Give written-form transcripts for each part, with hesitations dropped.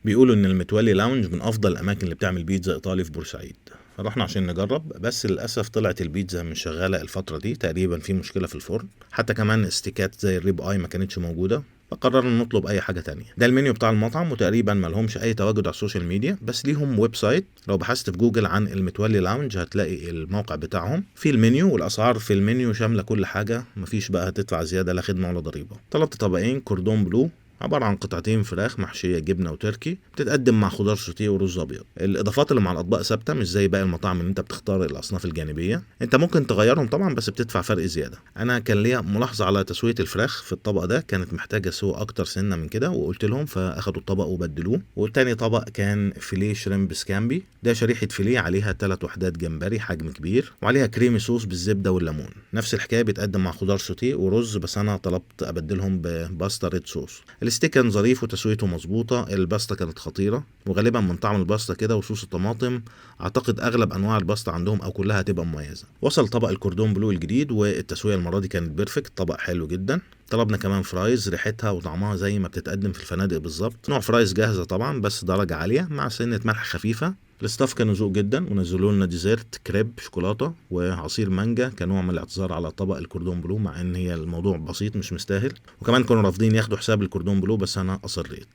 بيقولوا ان المتولي لاونج من افضل الاماكن اللي بتعمل بيتزا ايطالي في بورسعيد، فرحنا عشان نجرب، بس للاسف طلعت البيتزا مش شغالة الفترة دي، تقريبا في مشكلة في الفرن، حتى كمان ستيكات زي ال rib eye ما كانتش موجودة، فقررنا نطلب اي حاجة تانية. ده المنيو بتاع المطعم، وتقريبا ما لهمش اي تواجد على ال social media، بس ليهم website. لو بحثت في جوجل عن المتولي لاونج هتلاقي الموقع بتاعهم، في المنيو والاسعار في المنيو شاملة كل حاجة، مفيش بقى هتدفع زيادة لا خدمة ولا ضريبة. طلبت طبقين كوردون بلو، عبارة عن قطعتين فراخ محشية جبنة وتركي، بتتقدم مع خضار سوتيه ورز أبيض. الإضافات اللي مع الأطباق ثابتة، مش زي باقي المطاعم اللي أنت بتختار الأصناف الجانبية، أنت ممكن تغيرهم طبعا بس بتدفع فرق زيادة. أنا كان ليا ملاحظة على تسوية الفراخ في الطبق ده، كانت محتاجة سوى أكتر سنة من كده، وقلت لهم فأخدوا الطبق وبدلوه. والتاني طبق كان فيليه shrimp scampi، ده شريحة فيليه عليها 3 وحدات جمبري حجم كبير، وعليها creamy sauce بالزبدة والليمون. نفس الحكاية بيتقدم مع خضار سوتيه ورز، بس أنا طلبت أبدلهم بباستا red sauce. الستيك كان ظريف وتسويته مظبوطة، الباستا كانت خطيرة، وغالبا من طعم الباستا كده وصوص الطماطم اعتقد اغلب انواع الباستا عندهم او كلها هتبقى مميزة. وصل طبق الكوردون بلو الجديد، والتسوية المرة دي كانت perfect، طبق حلو جدا. طلبنا كمان fries ريحتها وطعمها زي ما بتتقدم في الفنادق بالظبط، نوع fries جاهزة طبعا بس درجة عالية مع سنة ملح خفيفة. ال staff كانوا ذوق جدا ونزلوا لنا dessert كريب شوكولاتة وعصير مانجا كنوع من الاعتذار على طبق الكوردون بلو، مع ان هي الموضوع بسيط مش مستاهل، وكمان كانوا رافضين ياخدوا حساب الكوردون بلو بس انا اصريت.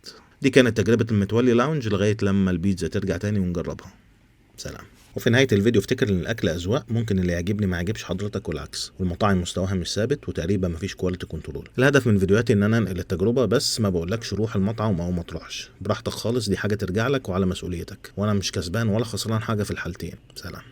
دي كانت تجربة المتولي لاونج لغاية لما البيتزا ترجع تاني ونجربها. سلام. وفي نهاية الفيديو افتكر ان الاكل اذواق، ممكن اللي يعجبني ما يعجبش حضرتك والعكس، والمطاعم مستواها مش ثابت وتقريبا مفيش quality control. الهدف من فيديوهاتي ان انا انقل التجربة بس، ما بقولكش روح المطعم او ما تروحش، براحتك خالص، دي حاجة ترجع لك وعلى مسؤوليتك، وانا مش كسبان ولا خسران حاجة في الحالتين. سلام.